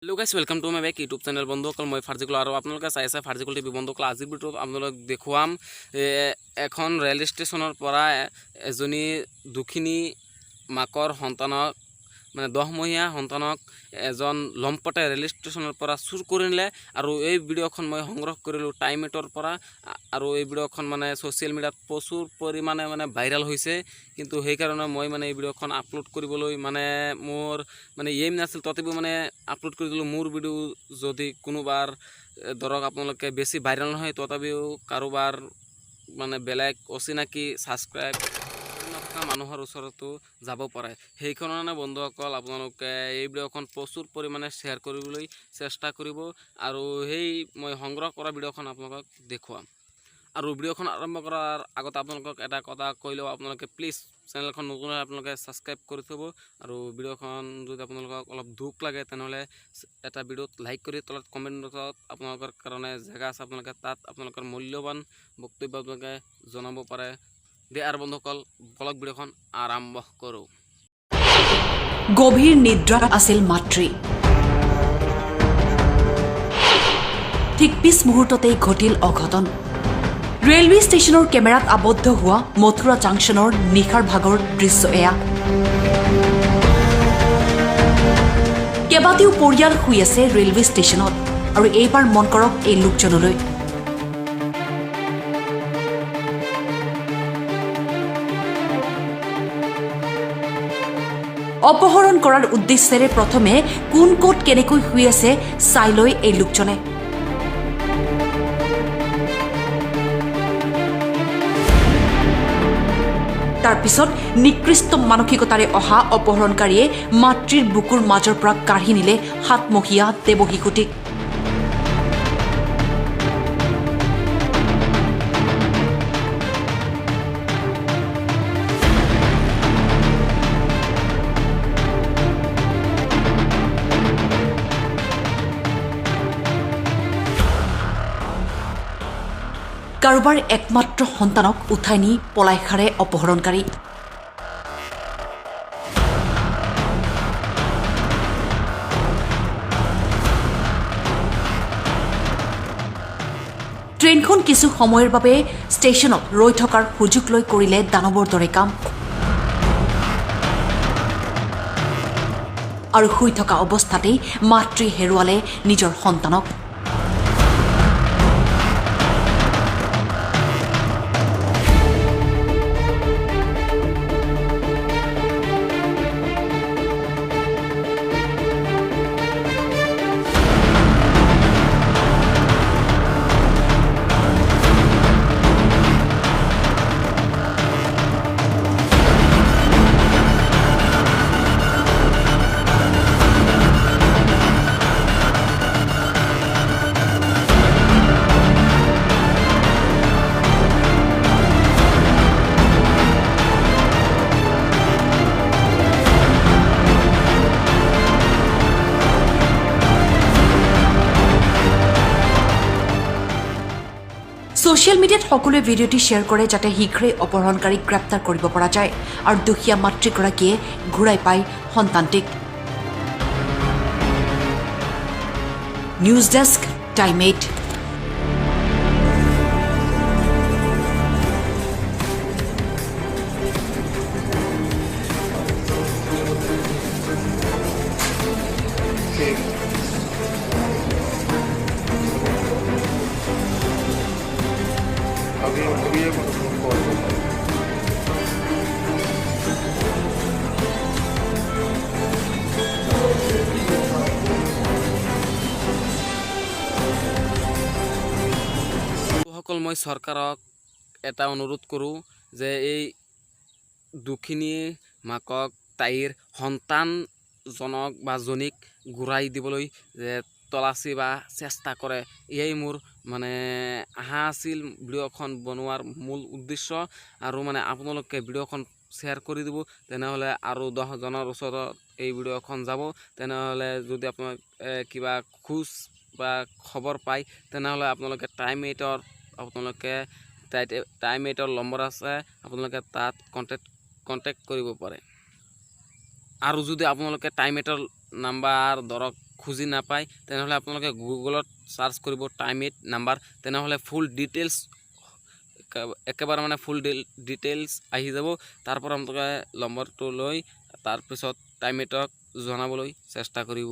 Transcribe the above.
Hello guys, welcome to my back YouTube channel. বন্ধুসকল, মই ফাৰ্জিকুল আৰু আপোনালোকে চাই আছে ফাৰ্জিকুল টিভি। বন্ধুসকল, আজিৰ ভিডিঅ'ত আপোনালোক দেখুৱাম এখন ৰেল ষ্টেচনৰ পৰা এজনী দুখিনী মাকৰ সন্তানক, মানে 10মহীয়া সন্তানক এজন লম্পটে ৰেল ষ্টেচনৰ পৰা চুৰ কৰি নিলে। আৰু এই ভিডিঅ'খন মই সংগ্ৰহ কৰিলোঁ টাইম এইটৰ পৰা। আৰু এই ভিডিঅ'খন মানে ছ'চিয়েল মিডিয়াত প্ৰচুৰ পৰিমাণে মানে ভাইৰেল হৈছে। কিন্তু সেইকাৰণে মই মানে এই ভিডিঅ'খন আপলোড কৰিবলৈ মানে মোৰ মানে এইম নাছিল, তথাপিও মানে আপলোড কৰি দিলোঁ। মোৰ ভিডিঅ' যদি কোনোবাৰ ধৰক আপোনালোকে বেছি ভাইৰেল নহয়, তথাপিও কাৰোবাৰ মানে বেলেগ অচিনাকি ছাবস্ক্ৰাইব নথকা মানুহৰ ওচৰতো যাব পাৰে। সেইকাৰণে বন্ধুসকল, আপোনালোকে এই ভিডিঅ'খন প্ৰচুৰ পৰিমাণে শ্বেয়াৰ কৰিবলৈ চেষ্টা কৰিব। আৰু সেই মই সংগ্ৰহ কৰা ভিডিঅ'খন আপোনালোকক দেখুৱাম। আৰু ভিডিঅ'খন আৰম্ভ কৰাৰ আগতে আপোনালোকক এটা কথা কৈ লওঁ, আপোনালোকে প্লিজ চেনেলখন নতুন হ'লে আপোনালোকে ছাবস্ক্ৰাইব কৰি থ'ব। আৰু ভিডিঅ'খন যদি আপোনালোকক অলপ দুখ লাগে, তেনেহ'লে এটা ভিডিঅ'ত লাইক কৰি তলত কমেণ্ট বক্সত আপোনালোকৰ কাৰণে জেগা আছে, আপোনালোকে তাত আপোনালোকৰ মূল্যৱান বক্তব্য আপোনালোকে জনাব পাৰে। দে আৰু বন্ধুসকল, বলক ভিডিঅ'খন আৰম্ভ কৰোঁ। গভীৰ নিদ্ৰাত আছিল মাতৃ। ঠিক পিছ মুহূৰ্ততেই ঘটিল অঘটন। ৰেলৱে ষ্টেচনৰ কেমেৰাত আবদ্ধ হোৱা মথুৰা জাংচনৰ নিশাৰ ভাগৰ দৃশ্য এয়া। কেইবাটিও পৰিয়াল শুই আছে ৰেলৱে ষ্টেচনত। আৰু এইবাৰ মন কৰক এই লোকজনলৈ। অপহৰণ কৰাৰ উদ্দেশ্যেৰে প্ৰথমে কোন ক'ত কেনেকৈ শুই আছে চাই লৈ এই লোকজনে তাৰপিছত নিকৃষ্ট মানসিকতাৰে অহা অপহৰণকাৰীয়ে মাতৃৰ বুকুৰ মাজৰ পৰা কাঢ়ি নিলে 7মহীয়া দেৱশিশুটিক। কাৰোবাৰ একমাত্ৰ সন্তানক উঠাই নি পলাই সাৰে অপহৰণকাৰী। ট্ৰেইনখন কিছু সময়ৰ বাবে ষ্টেচনত ৰৈ থকাৰ সুযোগ লৈ কৰিলে দানৱৰ দৰে কাম। আৰু শুই থকা অৱস্থাতেই মাতৃ হেৰুৱালে নিজৰ সন্তানক। ছ'চিয়েল মিডিয়াত সকলোৱে ভিডিঅ'টি শ্বেয়াৰ কৰে, যাতে শীঘ্ৰেই অপহৰণকাৰীক গ্ৰেপ্তাৰ কৰিব পৰা যায় আৰু দুখীয়া মাতৃগৰাকীয়ে ঘূৰাই পায় সন্তানটিক। News desk, time eight. अभी अभी ये कॉल। সকল, মই চৰকাৰক এটা অনুৰোধ কৰোঁ যে এই দুখিনী মাকক তাইৰ সন্তানজনক বা জনীক ঘূৰাই দিবলৈ যে তলাচি বা চেষ্টা কৰে। এয়াই মোৰ মানে আশা আছিল, ভিডিঅ'খন বনোৱাৰ মূল উদ্দেশ্য। আৰু মানে আপোনালোকে ভিডিঅ'খন শ্বেয়াৰ কৰি দিব, তেনেহ'লে আৰু 10জনৰ ওচৰত এই ভিডিঅ'খন যাব। তেনেহ'লে যদি আপোনাক কিবা খোজ বা খবৰ পায়, তেনেহ'লে আপোনালোকে টাইম এইটৰ, আপোনালোকে টাইম এইটৰ নম্বৰ আছে, আপোনালোকে তাত কণ্টেক্ট কৰিব পাৰে। আৰু যদি আপোনালোকে টাইম এইটৰ নাম্বাৰ ধৰক খুজি নাপায়, তেনেহ'লে আপোনালোকে গুগলত চাৰ্চ কৰিব টাইম 8 নাম্বাৰ। তেনেহ'লে ফুল ডিটেইলছ, একেবাৰে মানে ফুল ডিটেইলছ আহি যাব। তাৰ পৰা আপোনালোকে নম্বৰটো লৈ তাৰপিছত টাইম 8ক জনাবলৈ চেষ্টা কৰিব।